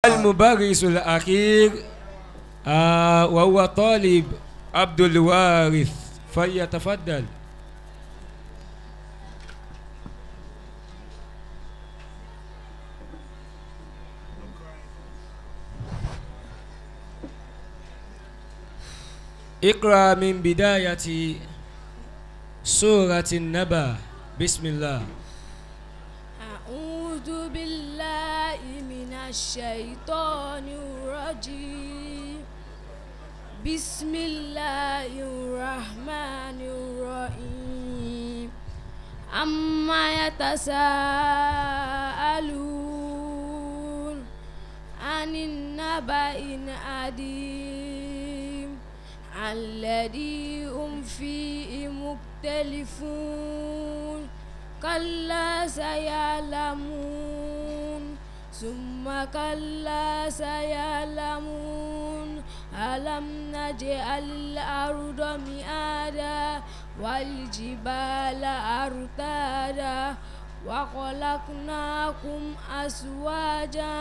المبارز الأخير وهو طالب عبد الوارث فليتفضل. اقرأ من بداية سورة النبأ. بسم الله. أعوذ بالله من الشيطان الرجيم. بسم الله الرحمن الرحيم. عما يتساءلون عن النبأ العظيم الذي هم فيه مختلفون. كلا سيعلمون ثم كلا سيعلمون. ألم نجعل الأرض مهادا والجبال أرتادا وخلقناكم أزواجا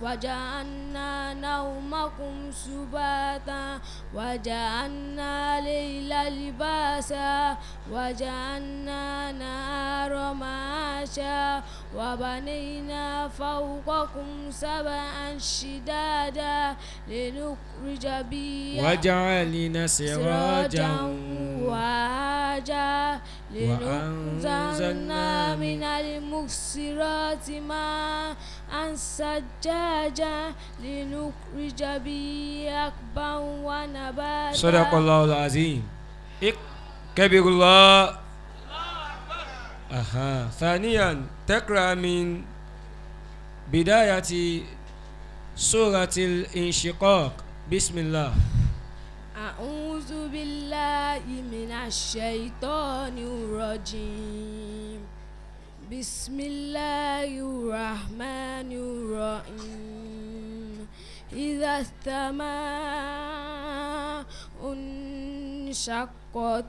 وجعلنا نومكم سباتا وجعلنا ليل لباسا وجعلنا نهارا معاشا وبنينا فوقكم سبعا شدادا لنخرج به وجعلنا سراجا وهاجا لننزلنا من المكسرات ماء سجاجا لنخرج به حبا ونباتا. صدق الله العظيم. كبير الله. ثانيا تقرأ من بداية سورة الانشقاق. بسم الله. أعوذ بالله من الشيطان الرجيم. بسم الله الرحمن الرحيم. إذا السماء انشقت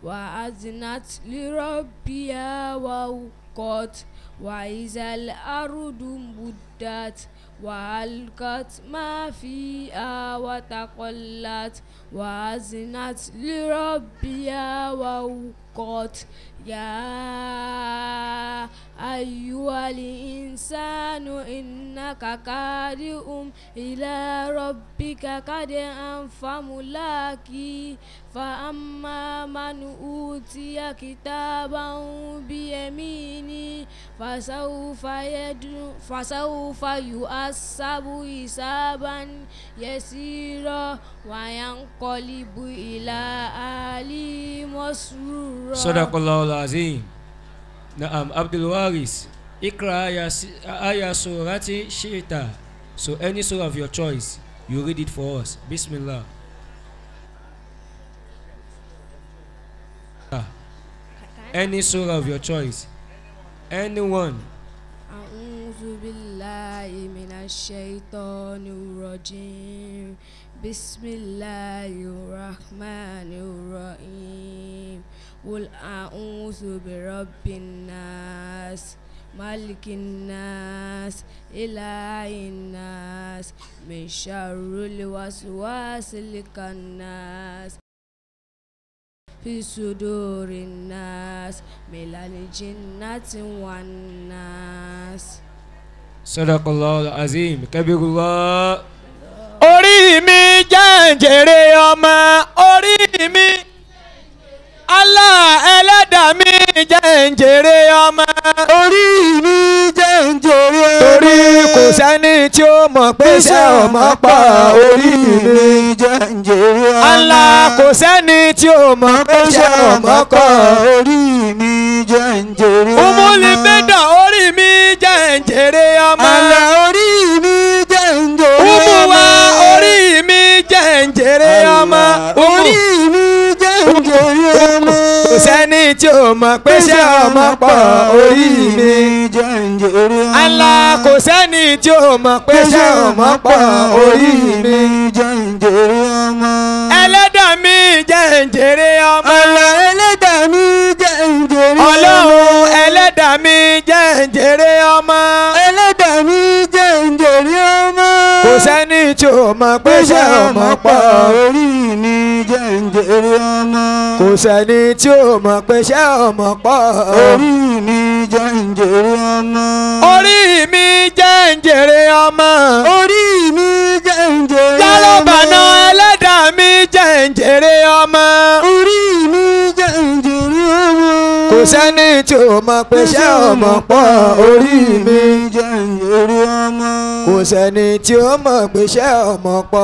وأذنت لربها وحقت وإذا الأرض مدت وألقت ما فيها وتخلت وأذنت لربها وحقت. يا أيها الإنسان إنك كادح إلى ربك كدحا فملاقيه. فأما من أوتي كتابه بيمينه فسوف يحاسب حسابا يسيرا وينقلب إلى أهله مسرورا. صدق الله العظيم. نعم عبد الوارث اقرأ آية سورة شئت. So any surah of your choice, you read it for us. بسم الله. Any surah of your choice. Anyone. أعوذ بالله من الشيطان الرجيم. بسم الله الرحمن الرحيم. قل أعوذ برب الناس ملك الناس إله الناس من شر الوسواس الخناس في صدور الناس من الجنة والناس. صدق الله العظيم. كبير الله. Orí mi jẹ́ ń jèrè ọmọ, orí mi Allah ẹlẹ́dàá mi jẹ́ ń jèrè ọmọ. Orí mi jẹ́ ń jèrè ọmọ. Torí kò sẹ́ni tí ó mọ̀ pé ṣé ọmọ pa orí mi jẹ́ ń jèrè ọmọ. Allah kò sẹ́ni tí ó mọ̀ pé ṣé ọmọ kọ́. Orí mi jẹ́ ń jèrè ọmọ. Umuli bẹ́dà orí mi jẹ́ ń jèrè ọmọ. Allah orí mi jẹ́ ń jèrè ọmọ. Umuwa orí mi jẹ́ ń jèrè ọmọ. Orí mi jẹ́ ń jèrè ọmọ. Kò sẹ́ni tí ó mọ̀ pé ṣé ọmọ pọ̀ orí mi jẹ́ ń jèrè ọmọ. Allah kò sẹ́ni tí ó mọ̀ pé ṣé ọmọ pọ̀ orí mi jẹ́ ń jèrè ọmọ. Ẹlẹ́dàá mi jẹ́ ń jèrè ọmọ. Allah ẹlẹ́dàá mi jẹ́ ń jèrè ọmọ. Ọlọ́run ẹlẹ́dàá Ẹlẹ́dàá mi jẹ́ ń jèrè ọmọ. Ẹlẹ́dàá mi jẹ́ ń jèrè ọmọ. Kò sẹ́ni tí ò mọ̀ pé iṣẹ́ ọmọ pọ̀. Orí mi jẹ́ ń jèrè ọmọ. Kò sẹ́ni tí ò mọ̀ pé iṣẹ́ ọmọ pọ̀. Orí mi jẹ́ ń jèrè ọmọ. Orí mi jẹ́ ń jèrè ọmọ. Orí mi jẹ́ ń jèrè ọmọ. Yálọ́bàná ẹlẹ́dàá mi jẹ́ ń jèrè ọmọ. Orí mi jẹ́ ń jèrè ọmọ. Kò sẹ́ni tí ò mọ̀ pé iṣẹ́ ọmọ pọ̀. Orí mi jẹ́ ń jèrè ọmọ. Kò sẹ́ni tí ò mọ̀ pé iṣẹ́ ọmọ pọ̀.